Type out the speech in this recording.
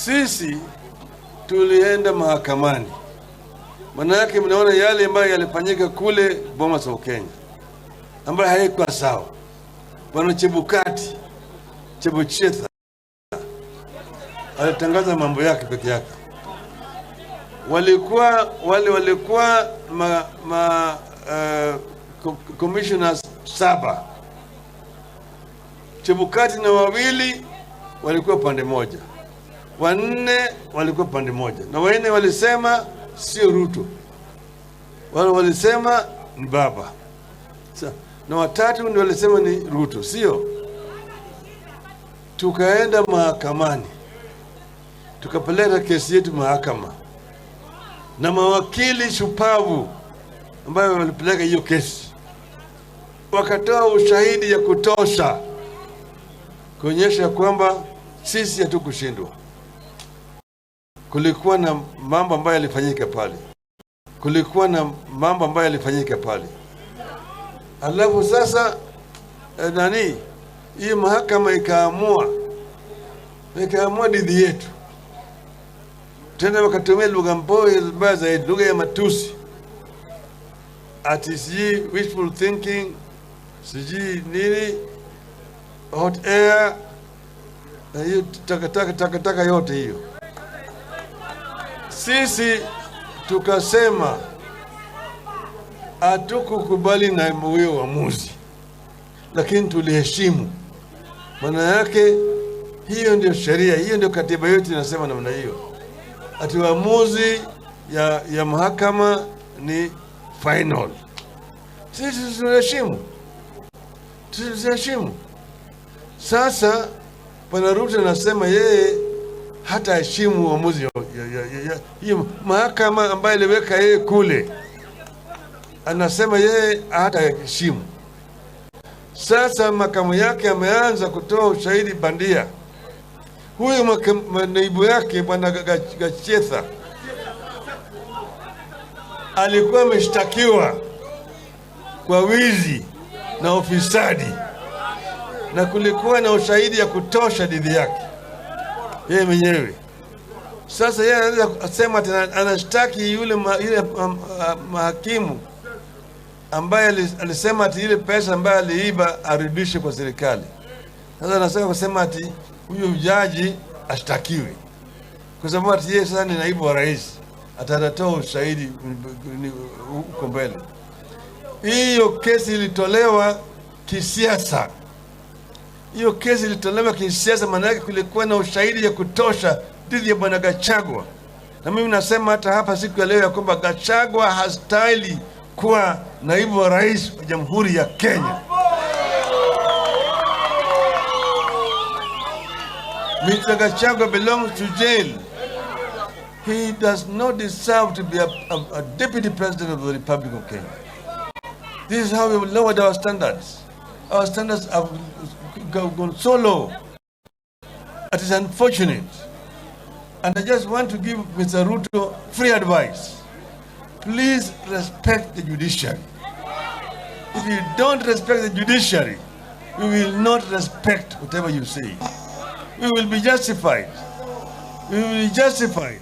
Sisi tulienda mahakamani, manake mnaona yale ambayo yalifanyika kule Bomas of Kenya ambayo haikuwa sawa. Bwana Chebukati Chebochetha alitangaza mambo yake peke yake. Walikuwa wale walikuwa ma, ma commissioners saba, Chebukati na wawili walikuwa pande moja, wanne walikuwa pande moja, na wanne walisema sio Ruto, wale walisema ni baba. Sa, na watatu ndio walisema ni Ruto, sio? Tukaenda mahakamani, tukapeleka kesi yetu mahakama, na mawakili shupavu ambayo walipeleka hiyo kesi wakatoa ushahidi ya kutosha kuonyesha kwamba sisi hatukushindwa. Kulikuwa na mambo ambayo yalifanyika pale, kulikuwa na mambo ambayo yalifanyika pale. Alafu sasa nani hii mahakama ikaamua dhidi yetu, tena wakatumia lugha mbaya zaidi, lugha ya matusi, ati sijui wishful thinking, sijui nini, hot air, na hiyo takataka takataka yote hiyo. Sisi tukasema hatukukubali na huyo uamuzi, lakini tuliheshimu. Maana yake hiyo ndio sheria, hiyo ndio katiba yetu inasema namna hiyo, ati uamuzi ya mahakama ni final. Sisi tunaheshimu, tunaheshimu. Sasa Bwana Ruto anasema yeye hataheshimu uamuzi hiyo mahakama ambayo iliweka yeye kule, anasema yeye hataheshimu. Sasa makamu yake ameanza kutoa ushahidi bandia. Huyu naibu yake Bwana Gachetha alikuwa ameshtakiwa kwa wizi na ufisadi, na kulikuwa na ushahidi ya kutosha dhidi yake yeye mwenyewe. Sasa yeye anaweza kusema tena anashtaki yule mahakimu ambaye alisema ati ile pesa ambayo aliiba arudishe kwa serikali. Sasa anasema kusema ati huyu jaji ashtakiwe kwa sababu ati yeye sasa ni naibu wa rais, atatoa ushahidi huko mbele. Hiyo kesi ilitolewa kisiasa. Hiyo kesi ilitolewa kisiasa, maana yake kulikuwa na ushahidi ya kutosha dhidi ya bwana Gachagua. Na mimi nasema hata hapa siku ya leo ya kwamba Gachagua hastahili kuwa naibu wa rais wa Jamhuri ya Kenya. Mr. Gachagua belongs to jail. He does not deserve to be a deputy president of the Republic of Kenya. This is how we lowered our standards. Our standards have gone so low. It is unfortunate. And I just want to give Mr. Ruto free advice. Please respect the judiciary. If you don't respect the judiciary, we will not respect whatever you say. We will be justified. We will be justified.